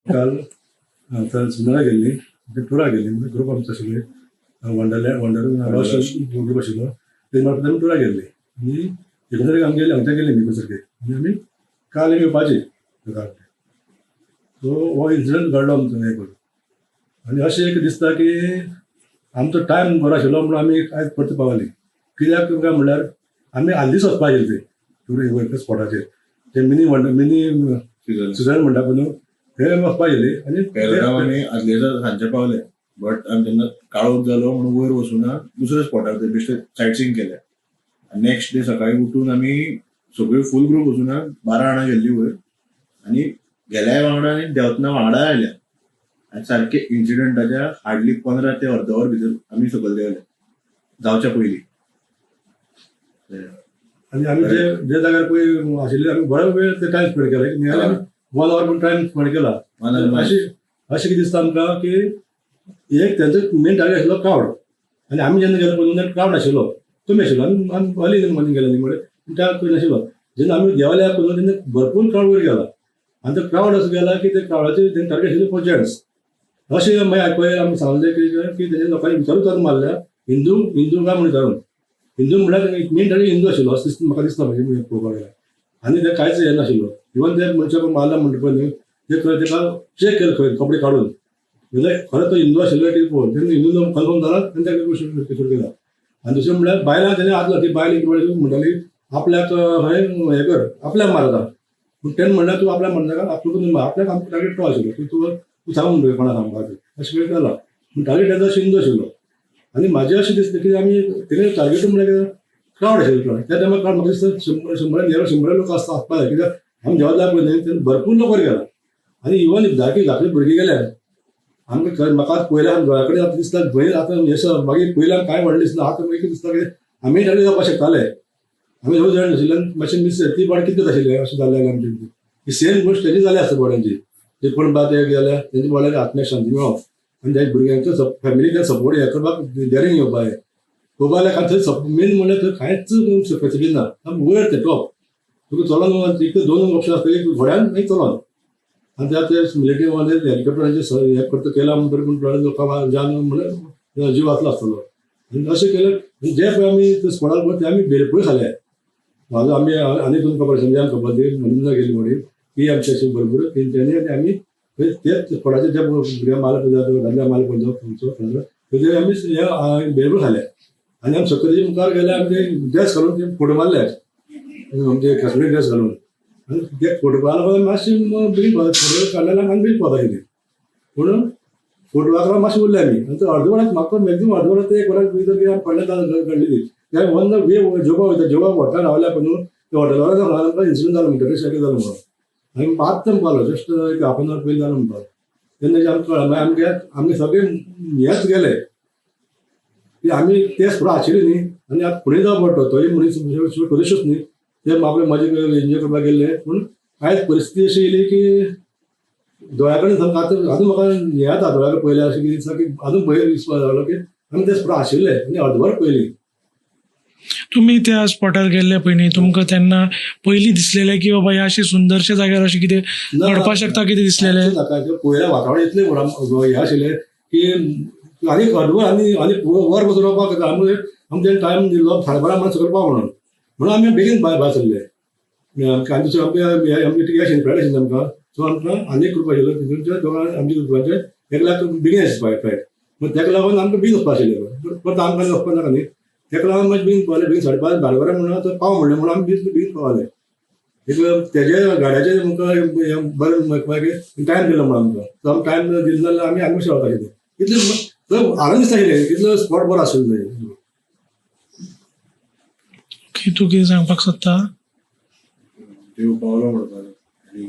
काल सुंदरा गेल्ली, टुरा गेल्ली, म्हणजे ग्रुप आमचो आशिल्ले वंडरलँड वंडर ग्रुप आशिल्लो, तेजे मार्फत आमी टुरा गेल्ली आनी 19 तारखेक आमी गेल्ली, हांगच्यान गेल्ली 19 तारखेक आनी आमी काल येवपाची सकाळ. सो हो इन्सिडंट घडलो आमचो हें करून. आनी अशें एक दिसता की आमचो टायम बरो आशिल्लो म्हणून आमी आयज परते पावली. कित्याक काय म्हणल्यार आमी आदलीच वचपा आशिल्ली ते टूर स्पॉटाचेर, ते मिनी वंडर मिनी स्विझर्लंड म्हणटा पळय न्हू, थंय वचपा आशिल्ली. आनी पेहलगाम आमी आदले दिसा सांजचे पावले, बट आमी तेन्ना काळोख जालो म्हणून वयर वचूना, दुसऱ्या स्पॉटार थंय बेश्टे सायट सिंग केले. नेक्स्ट डे सकाळी उठून आमी सगळी फूल ग्रुप वचूना, 12 जाणां गेल्ली वयर आनी गेल्याय वांगडा आनी देंवतना वांगडा आयल्या आनी सारके इन्सिडंटाच्या हार्डली 15 ते अर्द वर भितर आमी सकयल देंवले जावच्या पयलीं. आनी आमी जे जे जाग्यार पळय आशिल्ले आमी बरो वेळ ते टायम स्पेंड केला, नियरली 1 our पूण टायम स्पेंड केला. अशें अशें कितें दिसता आमकां की एक तेंचो मेन टार्गेट आशिल्लो क्रावड, आनी आमी जेन्ना गेले पळय तेन्ना क्रावड नाशिल्लो, कमी आशिल्लो. आनी आमी अर्ली इन मॉर्निंग गेले न्ही, म्हणल्यार त्या खंय नाशिल्लो. जेन्ना आमी देंवले पळय तेन्ना भरपूर क्रावड वयर गेला आनी तो क्रावड असो गेला की ते क्रावडाचे तेंचे टार्गेट आशिल्ले फॉर जेंट्स. अशें मागीर पळय आमी सांगलें की तेंच्या लोकांनी विचारूच चालू मारल्या, हिंदू हिंदू काय म्हणून विचारून, हिंदू म्हणल्यार मेन टार्गेट हिंदू आशिल्लो अशें दिसता म्हाका, दिसता मागीर पळोवपाक गेल्यार. आनी ते कांयच हें नाशिल्लो, इवन ते मनशाक मारला म्हणटा पळय न्हू, ते खंय तेका चॅक केलें खंय कपडे काडून, म्हणजे खरें तो हिंदू आशिल्लो कितें पळोवन, तेन्ना हिंदू कन्फर्म जाला तेन्ना ताका शूट केला. आनी दुसरें म्हणल्यार बायलां तेणें आदलो ती बायल एक म्हणटाली आपल्याक खंय हें कर, आपल्याक मारता, पूण तेणें म्हणल्यार तूं आपल्याक मारनाका, आपलो आपल्याक आमकां टार्गेट तो आशिल्लो, तूं तूं तूं सांग म्हणटा कोणा सांगपाक अशें कितें जाला. पूण टार्गेट तेजो हिंदू आशिल्लो. आनी म्हाजें अशें दिसलें की आमी तेणें टार्गेट म्हणल्यार कितें क्रावड आशिल्लो, क्रावड त्या टायमार क्रावड म्हाका दिसता 100 100 नियर 100 लोक आसता आसपा जाय, कित्याक आमी देंवता पळय न्ही तेन्ना भरपूर लोक वयर गेला. आनी इवन धाकटी धाकटी भुरगीं गेल्या आमकां खरें म्हाका पयल्या दोळ्या कडेन आतां दिसता भंय आतां हें मागीर पयल्यान कांय व्हडलें दिसना, आतां मागीर दिसता की आमी टार्गेट जावपाक शकताले, आमी सगळे जाण आशिल्ल्यान मातशें मिस ती बॉडी कितें आशिल्लें अशें जाल्लें आमचें. ही सेम गोश्ट तेजी जाली आसता बॉड्यांची, जे कोण बा ते गेल्या तेंच्या बॉड्याक आत्म्याक शांती मेळो आनी त्या भुरग्यांचो फॅमिली ते सपोर्ट हें करपाक डेरिंग येवपा जाय. पळोवपा जाल्यार थंय मेन म्हणल्यार थंय कांयच फेसिलिटी ना, वयर ते टॉप तुका चलोन एक तर 2 ऑप्शन आसता, एक घोड्यान एक चलोन. आनी त्या ते मिलिटरी वाले हेलिकॉप्टरांचे हें करता केला म्हणटकीर पूण लोकां जान म्हणल्यार जीव वाचलो आसतलो. आनी अशें केलें जे पळय आमी ते स्पॉटार पळय ते आमी भेळपूर खाले. म्हाजो आमी आनी दोन खबर समजा खबर दी म्हणून गेली म्हणून ती आमची अशी बरोबर तेंच्यांनी आनी आमी तेच स्पॉटाचेर जे भुरग्यांक माल पळय दादल्या माल पळय थंयचो थंयसर आमी भेळपूर खाले. आनी आमी सकयल मुखार गेले आमी ते ड्रेस घालून ते फोटो मारले, आमचे काश्मीरी ड्रेस घालून. आनी ते फोटो मारले मातशी बेगीन फोटो काडले आनी बेगीन पोवता कितें, पूण फोटो लागला मातशें उरले आमी. आनी अर्द वराक म्हाका मॅक्झिमम अर्द वराक ते 1 वराक भितर कितें आमी पडले घडली ती. त्या वन वे जेवपाक वयता, जेवपाक हॉटेलान रावल्या पळय न्हू, त्या हॉटेलान आमकां इन्सिडंट जालो म्हणटा तशें जालो म्हणून आनी आत्तां पावलो जस्ट एक हाफ एन our पयलीं जालो म्हणपाक. तेन्ना आमकां कळ्ळें मागीर आमगे आमी सगळे हेच गेले की आमी ते स्पॉटार आशिल्ले न्ही, आनी आतां फुडें जावं पडटा तोय मनीस टुरिस्टूच न्ही, ते आपले मजा एन्जॉय करपाक गेल्ले. पूण आयज परिस्थिती अशी येयली की दोळ्या कडेन सामकें आतां आजून म्हाका हें जाता, दोळ्या कडेन पळयल्यार अशें कितें दिसता की आजून भंय दिसपाक लागलो की आमी ते स्पॉटार आशिल्ले आनी अर्दवर पयलीं. तुमी त्या स्पॉटार गेल्ले पयलीं तुमकां तेन्ना पयलीं दिसलेलें की बाबा ह्या अशें सुंदरशा जाग्यार अशें कितें घडपाक शकता, कितें दिसलेलें? पयल्या वातावरण इतलें हें आशिल्लें की आनी अर्दवर आनी आनी वर बसून रावपाक जाता. आमी आमचे टायम दिल्लो 12:30 म्हणल्यार सकयल पाव म्हणून, म्हणून आमी बेगीन भायर भायर सरले. आनी दुसरें आमकां आमची टिकेट आशिल्ली, फ्लायट आशिल्ली आमकां, सो आमकां आनी एक ग्रुप आशिल्लो तितून दोगां आमच्या ग्रुपाचे 1 लाख बेगीन आशिल्ली फ्लायट, मग तेका लागून आमकां बेगीन वचपा आशिल्लें, परत आमकां वचपाक नाका न्ही, तेका लागून मातशें बेगीन पावले. बेगीन 5:30 12 म्हणून तो पाव म्हणलें म्हणून आमी बेगीन बेगीन पावले. एक तेजे गाड्याचे आमकां बरें मागीर टायम दिलो म्हणून आमकां, सो आमी टायम दिलो जाल्यार आमी आनी मातशें रावता आशिल्ले. इतलें आनंद दिसता आशिल्लें, इतलो स्पॉट बरो आशिल्लो. तूं कितें सांगपाक सोदता? देव पावलो म्हणपाक आनी